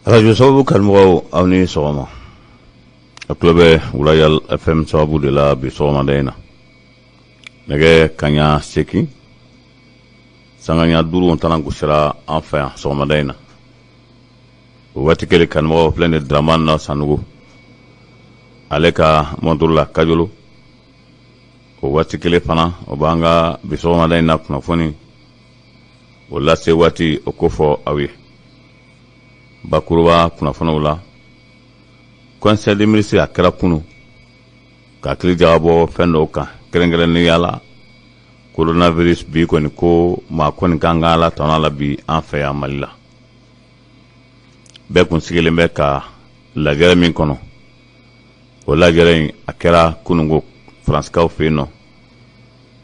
Arajo sababu kanumɔgɔw, aw ni sɔgɔma. A tulo bɛ Royal FM sababu de la bi sɔgɔmada in na. Nɛgɛ kaɲa 8 sangaɲa 5 tana gosira an fɛ yan sɔgɔmada in na. O waati kelen, kanumɔgɔw filɛ nin Dramane na Sanogo, ale ka mɔnturu la Kajolo. O waati kelen fana, o b'an ka bi sɔgɔmada in na kunnafoni o lase waati o kofɔ aw ye. Bakuruba kunnafoniw la, conseil des ministres a kɛra kunu ka hakili jagabɔ fɛn dɔw kan, kɛrɛnkɛrɛnnenya la coronavirus. Bi kɔni ko maa kɔni kan ka Ala tanu la bi an fɛ yan Mali la. Bɛɛ kun sigilen bɛ ka lajɛrɛ min kɔnɔ, o lajɛrɛ in a kɛra kununko Faransikaw fɛ yen nɔ.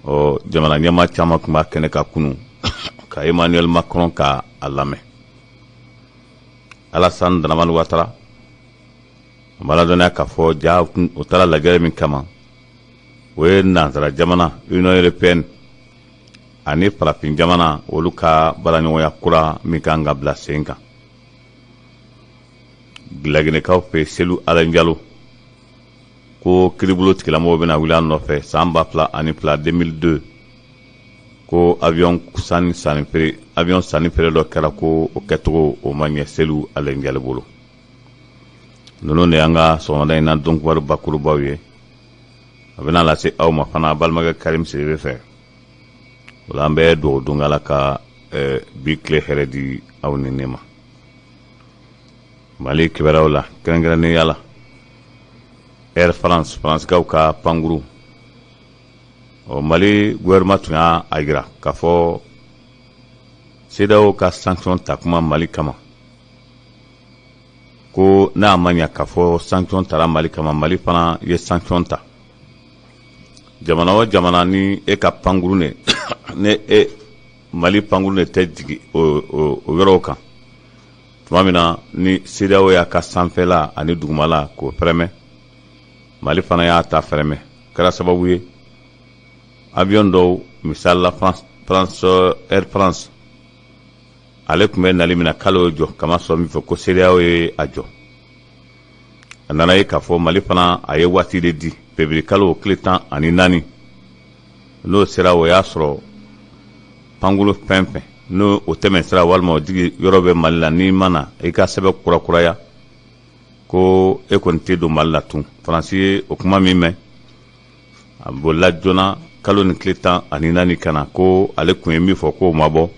Ɔ jamana ɲɛmaa caman tun b'a kɛnɛ ka kunu ka Emmanuel Macron ka a lamɛn. Alassane Dramane Ouattara, a b'a ladɔnniya k'a fɔ ja u taara lajɛrɛ min kama, o ye nansara jamana Union européenne ani farafin jamana olu ka baaraɲɔgɔnya kura min kan ka bila sen kan. Laginɛkaw fɛ, Selu Alain Jalo ko kiribolo tigilamɔgɔw bɛna wuli a nɔfɛ san 2002, 2002, ko avion sanni feere dɔ kɛra, ko o kɛcogo o ma ɲɛ Selu Alain Jalo bolo. Ninnu de y'an ka sɔgɔmada in na donkibaru bakurubaw ye. A bɛna lase aw ma fana balimakɛ Karim Sidibe fɛ. O la, an bɛ dugawu don Ala ka bi tile hɛrɛ di aw ni ne ma. Mali kibaruyaw la, kɛrɛnkɛrɛnnenya la Air France, Faransikaw ka pankuru, ɔ Mali gouvernement tun y'a a jira k'a fɔ CEDEAO ka sanction ta kuma Mali kama, ko n'a ma ɲa k'a fɔ sanction tara Mali kama, Mali fana ye sanction ta. Jamana o jamana ni e ka pankuru ne ne e Mali pankuru ne tɛ jigi o yɔrɔw kan, tuma min na ni CEDEAO y'a ka sanfɛla ani dugumala k'o fɛrɛmɛ, Mali fana y'a ta fɛrɛmɛ. Kɛra sababu ye avion dɔw, misali la France, Air France, ale tun bɛ nali min na k'ale y'o jɔ, kama sɔrɔ min fɛ ko CEDEAO ye a jɔ. A nana ye k'a fɔ Mali fana a ye waati de di, février kalo tile 14. N'o sera, o y'a sɔrɔ pankulu fɛn fɛn n'o o tɛmɛ sira walima o jigi yɔrɔ bɛ Mali la, n'i ma na i ka sɛbɛn kurakuraya, ko e kɔni tɛ don Mali la tun. Faransi ye o kuma min mɛn, a bolila joona kalo ni tile 14 ka na ko ale kun ye min fɔ k'o ma bɔ,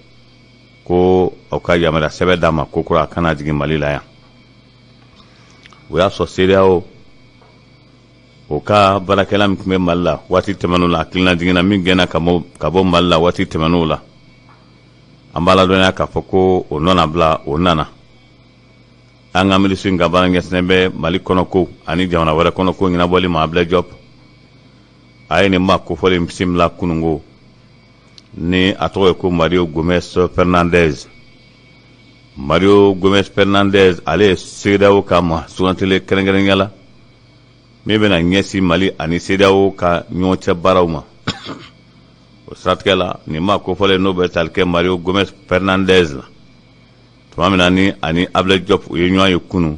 ko aw ka yamaruya sɛbɛn d'a ma ko kura a kana jigin Mali la yan. O y'a sɔrɔ CEDEAO o ka baarakɛla min tun bɛ Mali la waati tɛmɛn'o la, hakilina jiginna min gɛnna ka bɔ Mali la waati tɛmɛn'o la, an b'a ladɔnniya k'a fɔ ko o nɔna bila o nana. An ka minisiri ka baara ɲɛsinnen bɛ Mali kɔnɔko ani jamana wɛrɛ kɔnɔko ɲɛnabɔli ma, Ablaye Diop, a ye nin maa kofɔlen bisimila kununko ni a tɔgɔ ye ko Mario Gomez Fernandez. Mario Gomez Fernandez, ale ye CEDEAO ka maa sugantilen kɛrɛnkɛrɛnnenya la min bɛna ɲɛsin Mali ani CEDEAO ka ɲɔgɔn cɛ baaraw ma. O siratigɛ la, nin maa kofɔlen n'o bɛ tali kɛ Mario Gomez Fernandez la, tuma min na ni ani Ablaye Diop u ye ɲɔgɔn ye kunu,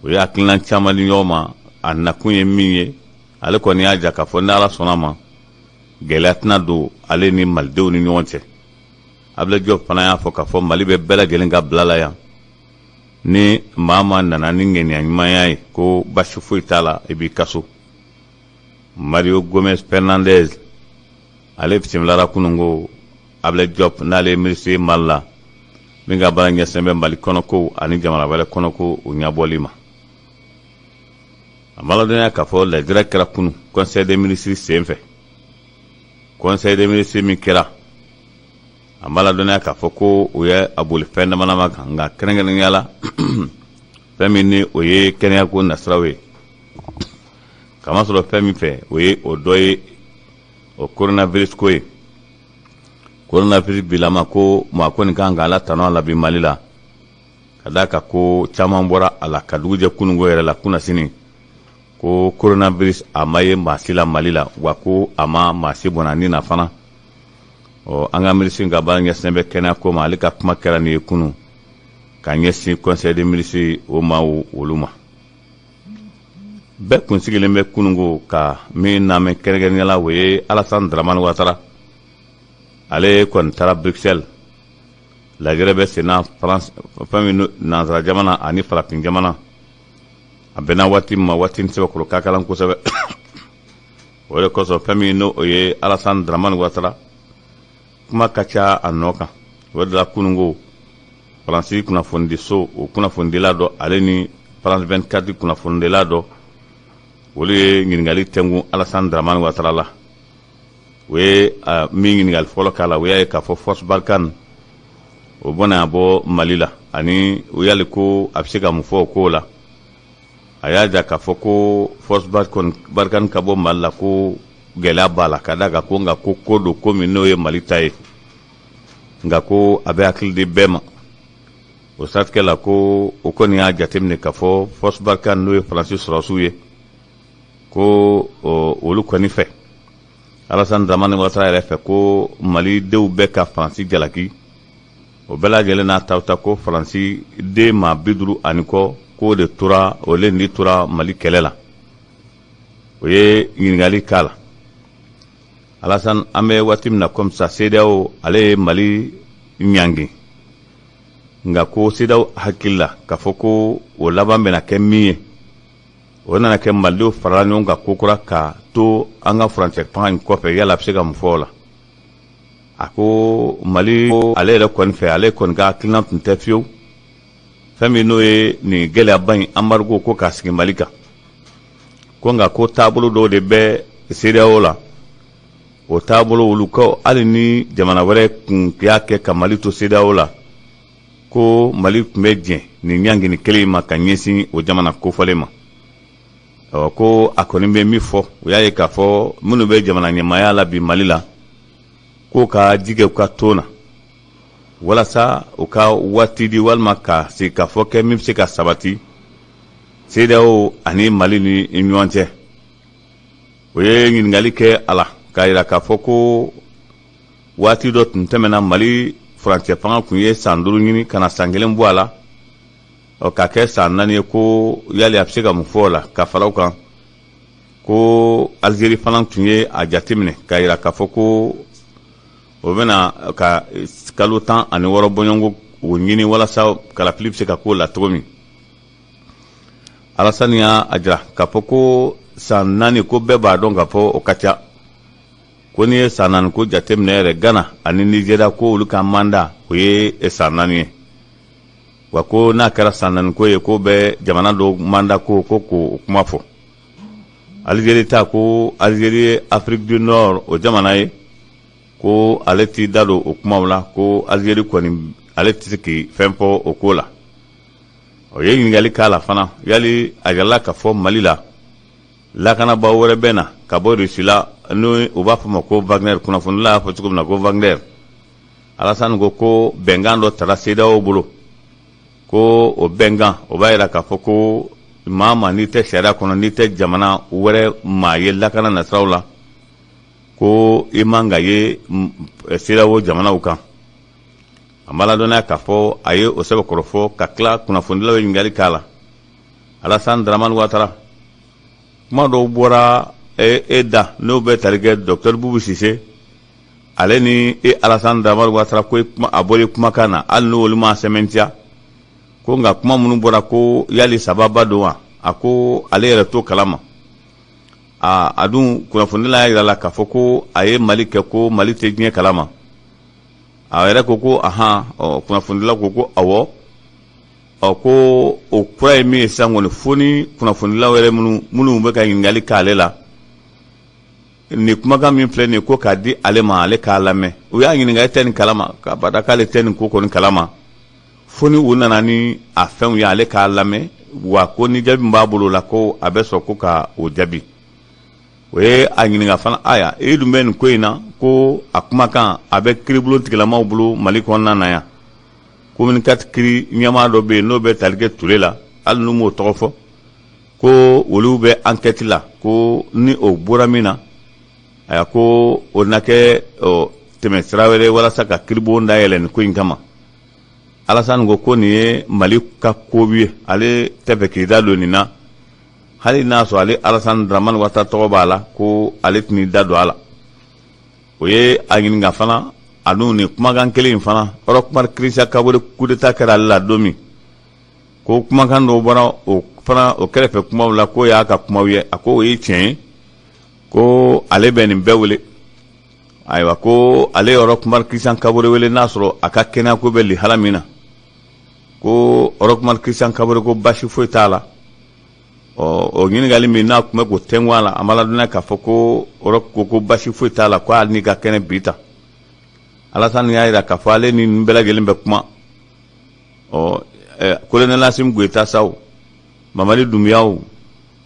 u ye hakilina caman di ɲɔgɔn ma. A nakun ye min ye, ale kɔni y'a jira k'a fɔ ni Ala sɔnna ma, gɛlɛya tɛna don ale ni malidenw ni ɲɔgɔn cɛ. Ablaye Diop fana y'a fɔ k'a fɔ Mali bɛ bɛɛ lajɛlen ka bila la yan, ni maa ma nana ni ŋaniya ɲumanya ye, ko basi foyi t'a la, i b'i ka so. Mario Gomez Fernandez, ale bisimilara kunun ko Ablaye Diop, n'ale ye minisiri ye Mali la min ka baara ɲɛsinnen bɛ Mali kɔnɔkow ani jamana wɛrɛ kɔnɔko o ɲɛbɔli ma. A ma ladɔnniya k'a fɔ lajɛrɛ kɛra kunu conseil des ministres sen fɛ. Conseil des ministres min kɛra, a ma ladɔnniya k'a fɔ ko o ye a boli fɛn dama dama kan, nka kɛrɛnkɛrɛnnenya la fɛn min ni o ye kɛnɛyako nasiraw ye, kamasɔrɔ fɛn min fɛ o ye o dɔ ye o coronavirus ko ye. Coronavirus bilama ko maa kɔni kan ka Ala tanu a la bi Mali la, ka d'a kan ko caman bɔra a la ka dugu jɛ kununko yɛrɛ la kunnasini ko coronavirus a ma ye maa si la Mali la, wa ko a ma maa si bɔnna ni na fana. Ɔ, an ka minisiri ka baara ɲɛsinnen bɛ kɛnɛya ko ma, ale ka kuma kɛra nin ye kunun ka ɲɛsin conseil des ministres o maaw olu ma. Bɛɛ kun sigilen bɛ kununko ka min lamɛn kɛrɛnkɛrɛnnenya la, o ye Alassane Dramane Ouattara. Ale kɔni taara Bruxelles, lajɛrɛ bɛ senna France, fɛn min nansara jamana ani farafin jamana. A bɛnna waati min ma, waati min sɛbɛkɔrɔ ka kalan kosɛbɛ. O de kosɔn, fɛn min n'o ye Alassane Dramane Ouattara, kuma ka ca a nɔ kan. O de la, kununko, Faransi kunnafonidiso o kunnafonidila dɔ, ale ni France 24 kunnafonidila dɔ, olu ye ɲininkali tɛnku Alassane Dramane Ouattara la. O ye min ɲininkali fɔlɔ k'a la, o y'a ye k'a fɔ Force Barkhane o bɔna a bɔ Mali la, ani o yali ko a bɛ se ka mun fɔ o ko la. A y'a jira k'a fɔ ko Force Barkhane ka bɔ Mali la, ko gɛlɛya b'a la, ka d'a kan ko nka ko ko don, ko min n'o ye Mali ta ye, nka ko a bɛ hakili di bɛɛ ma. O siratigɛ la, ko o kɔni y'a jateminɛ k'a fɔ Force Barkhane, n'o ye Faransi sɔrɔdasiw ye, ko olu kɔni fɛ, Alassane Dramane Ouattara yɛrɛ fɛ, ko Malidenw bɛ ka Faransi jalaki. O bɛɛ lajɛlen n'a ta ta, ko Faransi den maa 50 ani kɔ, k'o de tora, o le ni tora Mali kɛlɛ la. O ye ɲininkali k'a la. Alassane, an bɛ waati min na comme ça, CEDEAO ale ye Mali ɲangi, nka ko CEDEAO hakili la k'a fɔ ko o laban bɛna kɛ min ye, o nana kɛ Malidenw farala ɲɔgɔn kan kokura ka to an ka furancɛ fanga in kɔfɛ. Yala a bɛ se ka mun fɔ o la? A ko Mali, ale yɛrɛ kɔni fɛ, ale kɔni ka hakilina tun tɛ fiyewu fɛn min n'o ye nin gɛlɛyaba in embargo ko k'a sigi Mali kan, ko nka ko taabolo dɔw de bɛ CEDEAO la. O taabolo olu ko hali ni jamana wɛrɛ kun y'a kɛ ka Mali to CEDEAO la, ko Mali tun bɛ jɛn nin ɲangini kelen in ma ka ɲɛsin o jamana kofɔlen ma. Ɔ, ko a kɔni bɛ min fɔ, o y'a ye k'a fɔ minnu bɛ jamana ɲɛmaaya la bi Mali la, k'o ka ji kɛ u ka ton na walasa u ka waati di walima ka sigi ka fɔ kɛ min bɛ se ka sabati CEDEAO ani Mali ni ɲɔgɔn cɛ. O ye ɲininkali kɛ a la k'a jira k'a fɔ ko waati dɔ tun tɛmɛna, Mali furancɛ fanga tun ye san 5 ɲini ka na san 1 bɔ a la, ɔ, ka kɛ san 4 ye. Ko yali a bɛ se ka mun fɔ o la? Ka fara o kan, ko Algérie fana tun ye a jateminɛ k'a jira k'a fɔ ko o bɛna ka kalo 16 bɔɲɔgɔnko o ɲini walasa kalafili bɛ se ka k'o la cogo min. Alassane y'a jira k'a fɔ ko san 4, ko bɛɛ b'a dɔn k'a fɔ o ka ca, ko n'i ye san 4 ko jateminɛ yɛrɛ, Ghana ani Nigéria, ko olu ka mandat o ye san 4 ye. Wa ko n'a kɛra san 4 ko ye, ko bɛ jamana dɔw mandat ko k'o kuma fɔ. Algérie ta, ko Algérie ye Afrique du Nord o jamana ye, ko ale t'i da don o kumaw la, ko Algérie kɔni ale tɛ se k'i fɛn fɔ o ko la. O ye ɲininkali k'a la fana, yali a yirala k'a fɔ Mali la lakanabaaw wɛrɛ bɛ na ka bɔ Russie la, n'o u b'a fɔ ma ko Wagner, kunnafonidila y'a fɔ cogo min na ko Wagner. Alassane ko ko bɛnkan dɔ tara CEDEAO bolo, ko o bɛnkan o b'a yira k'a fɔ ko maa maa n'i tɛ sariya kɔnɔ, n'i tɛ jamana wɛrɛ maa ye lakana nasiraw la, ko i man ka ye CEDEAO jamanaw kan. An b'a ladɔnniya k'a fɔ a ye o sɛbɛkɔrɔ fɔ ka tila. Kunnafonidilaw ye ɲininkali k'a la. Alassane Dramane Ouattara, kuma dɔw bɔra e da, n'o bɛ tali kɛ docteur Boubou Cissé, ale ni e Alassane Dramane Ouattara, ko a bɔra kumakan na, hali n'olu ma sɛmɛntiya, ko nka kuma minnu bɔra, ko yali sababa don wa? A ko ale yɛrɛ t'o kalama. A dun kunnafonidila y'a jira la k'a fɔ ko a ye Mali kɛ, ko Mali tɛ diɲɛ kalama. A yɛrɛ ko ko ahan. Ɔ, kunnafonidila ko ko awɔ. Ɔ, ko o kura ye min ye sisan kɔni, fo ni kunnafonidilaw yɛrɛ minnu bɛ ka ɲininkali k'ale la, nin kumakan min filɛ nin ye, ko k'a di ale ma, ale k'a lamɛn. U y'a ɲininka, e tɛ nin kalama? K'a bada k'ale tɛ nin ko kɔni kalama, fo ni u nana ni a fɛnw ye, ale k'a lamɛn. Wa ko ni jaabi min b'a bolo la, ko a bɛ sɔn ko ka o jaabi. O ye a ɲininka fana, aya, e dun bɛ nin ko in na, ko a kumakan a bɛ kiiribulon tigilamaw bolo Mali kɔnɔna na yan, commune 4 kiri ɲɛmaa dɔ bɛ yen n'o bɛ tali kɛ Ture la, hali n'u m'o tɔgɔ fɔ, ko olu bɛ enquête la, ko ni o bɔra min na, aya, ko o na kɛ. tɛmɛ sira wɛrɛ walasa ka kiribon dayɛlɛ nin ko in kama. Alasani ko ko nin ye Mali ka ko ye, ale tɛ fɛ k'i da don nin na, hali n'a sɔrɔ ale Alasani Dramani Watara tɔgɔ b'a la, ko ale tɛn'i da don a la. O ye a ɲininka fana, ani nin kumakan kelen in fana, Roch Marc Christian Kabore coup d'état kɛra ale la don min, ko kumakan dɔw bɔra o fana o kɛrɛfɛ kumaw la, k'o y'a ka kumaw ye. A ko o ye tiɲɛ ye, ko ale bɛ nin bɛɛ wele. Ayiwa, ko ale ye Roch Marc Christian Kabore wele n'a sɔrɔ a ka kɛnɛyako bɛ lihala min na. Ko Roch Marc Christian Kabore ko basi foyi t'a la. Ɔ, o ɲininkali min n'a tun bɛ k'o tɛnku a la, an b'a ladɔnniya k'a fɔ ko Roch ko ko basi foyi t'a la, ko hali n'i ka kɛnɛ bi ta. Alasani y'a jira k'a fɔ ale ni ninnu bɛɛ lajɛlen bɛ kuma. Ɔ, colonel Asimi Goyita saw, Mamadi Dunbiyaw,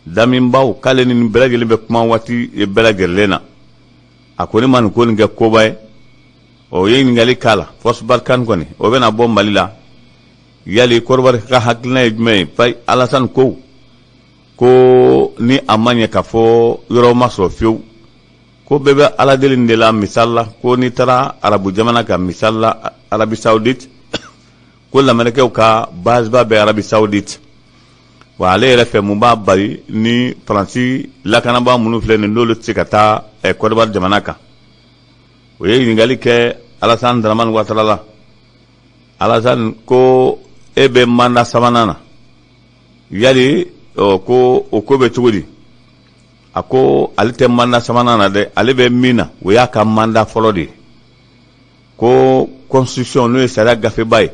Damibaw, k'ale ni nin bɛɛ lajɛlen bɛ kuma waati bɛɛ lajɛlen na. A ko ne ma nin ko nin kɛ koba ye. Ɔ, o ye ɲininkali k'a la, force Barkhane kɔni o bɛna bɔ Mali la, yali Kɔrɔbari ka hakilina ye jumɛn ye? Fayi Alasani ko ko ni a ma ɲɛ k'a fɔ yɔrɔ ma sɔrɔ fiyewu, ko bɛɛ bɛ Ala deli de la. Misali la, ko n'i taara arabu jamana kan, misali la Arabie Saoudite, ko lamɛrikɛw ka baseba bɛ Arabie Saoudite. Wa ale yɛrɛ fɛ, mun b'a bali ni Faransi lakanabaa minnu filɛ nin, n'olu tɛ se ka taa Kɔdiwari jamana kan? O ye ɲininkali kɛ Alasani Dramani Watara la. Alasani ko e bɛ mandat sabanan na, yali ko o ko bɛ cogo di? A ko ale tɛ mandat sabanan na dɛ, ale bɛ min na, o y'a ka mandat fɔlɔ de ye. Ko constitution, n'o ye sariya gafeba ye,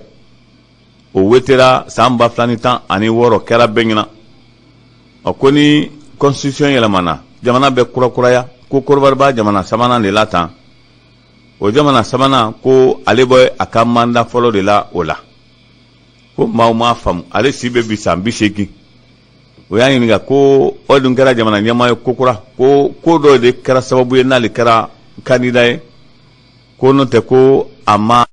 o wetera san 2016, kɛra bɛɛ ɲɛna. Ɔ, ko ni constitution yɛlɛmana, jamana bɛ kurakuraya, ko Kɔdiwari b'a jamana sabanan de la tan. O jamana sabanan, ko ale bɛ a ka mandat fɔlɔ de la o la. Ko maaw m'a faamu, ale si bɛ bi san 80. O y'a ɲininka ko o dun kɛra jamana ɲɛmaa ye kokura, ko ko dɔ de kɛra sababu ye n'ale kɛra candidat ye, ko n'o tɛ ko a ma